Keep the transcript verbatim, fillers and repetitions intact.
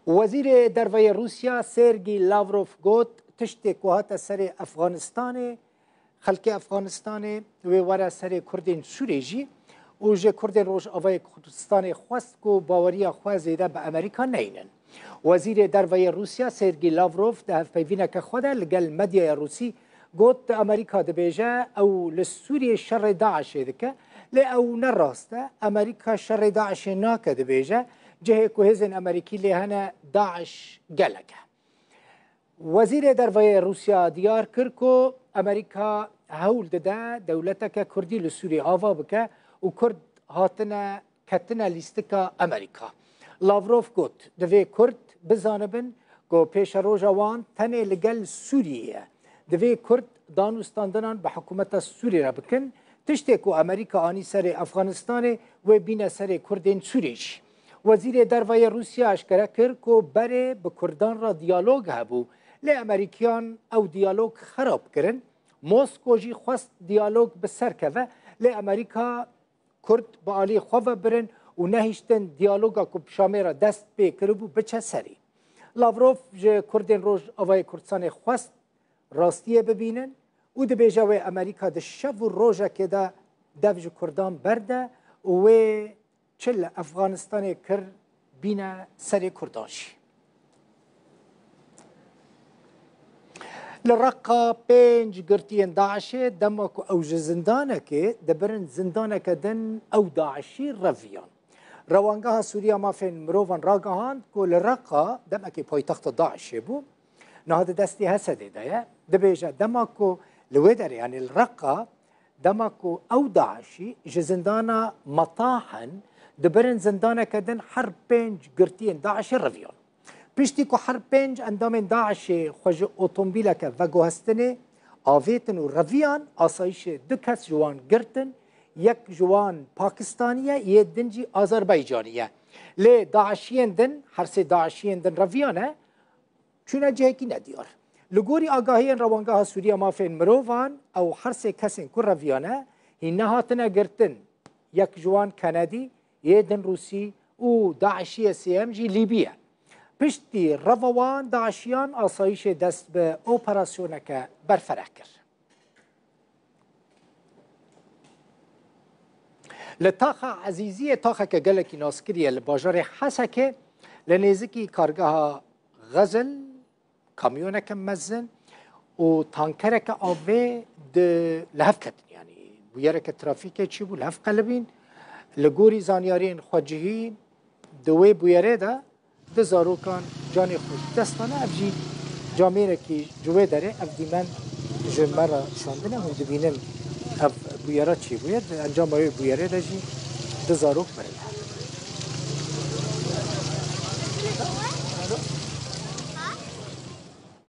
Wezîrê Derve yê Rûsya Sergî Lavrov got, tiştê ku hate serê Efxanistanê, xelkê Efxanistanê wê were serê Kurdên Sûrê jî û ji Kurdên Rojavayê Kurdistanê xwest ku baweriya xwe zêde bi Amerîka neynin. Wezîrê Derve yê Rûsya Sergî Lavrov di hevpeyvîneke xwe de li gel medyaya Rûsî got, Amerîka dibêje ew li Sûriyê şerê DAIŞê dike, lê ew ne rast e. Amerîka şerê DAIŞê nake, dibêje cihê ku hêzên Amerîkî lê hene DAIŞ gelek e. Wezîrê Derve yê Rûsya diyar kir ku Amerîka hewl dide dewleteke Kurdî li Sûriyê ava bike û Kurd hatine ketine lîstika Amerîka. Lavrov got, divê Kurd bizanibin ku pêşeroja wan tenê li gel Sûriyê ye. Divê Kurd danûstandinan bi hikûmeta Sûrî re bikin, tiştê ku Amerîka anî serê Efxanistanê wê bîne serê Kurdên Sûrê jî. Wezîrê Derve yê Rûsya eşkere kir ku berê bi Kurdan re diyalog hebû, lê Amerîkiyan ew diyalog xerab kirin. Mosko jî xwest diyalog bi ser keve, lê Amerîka Kurd bi alî xwe ve birin û nehiştin diyaloga ku bi Şamê re dest pê kiribû biçe serî. Lavrov ji Kurdên Rojavayê Kurdistanê xwest rastiyê bibînin û dibêje wê Amerîka di şev û rojekê de dev ji Kurdan berde û wê çi li Efxanistanê kir bîne serê Kurdan jî. Li Reqa pênc girtiyên DAIŞê dema ku ew ji zindanekê dibirin zindaneke din, ew DAIŞî reviyan. Rewangeha Sûriya Mafên Mirovan ragihand ku li Reqa, demekê paytexta DAIŞê bû, niha di destê HSDê de ye, dibêje dema ku li wê derê, yanî li Reqa, dema ku ew DAIŞî ji zindana Metahin dibirin zindaneke din, her pênc girtiyên DAIŞê reviyan. Piştî ku her pênc endamên DAIŞê xwe ji otomobîleke veguhestinê avêtin û reviyan, asayîşê du kes ji wan girtin, yek ji wan Pakistanî ye, yê din jî Azerbaycanî ye. Lê DAIŞiyên din, her sê DAIŞiyên din reviyane, çûne cihekî nediyar. Li gorî agahiyên Rewangeha Sûriya Mafên Mirovan, ew her sê kesên ku reviyane hîn nehatine girtin. Yek ji wan Kenedî, yê din Rûsî û DAIŞiyê sêyem jî Lîbî ye. Piştî reva wan, DAIŞiyan asayîşê dest bi operasyoneke berfireh kir. Li taxa Ezîziyê, taxeke gelekî naskirî ye li bajarê Hesekê, li nêzikî kargeha Xezil, kamyoneke mezin û tankereke avê di, li hev ketin. Yanî bûyereke trafîkê çîbû, li hev qelibîn. Li gorî zanyariyên xwecihî, di wê bûyerê de du zarokan canê xwe ji dest dane. Ev jî camêrekî ji wê derê, ev dîmen ji me re şandine. Hûn dibînin ev bûyera çêbûye. Di encama wê bûyerê de jî du zarok mirine.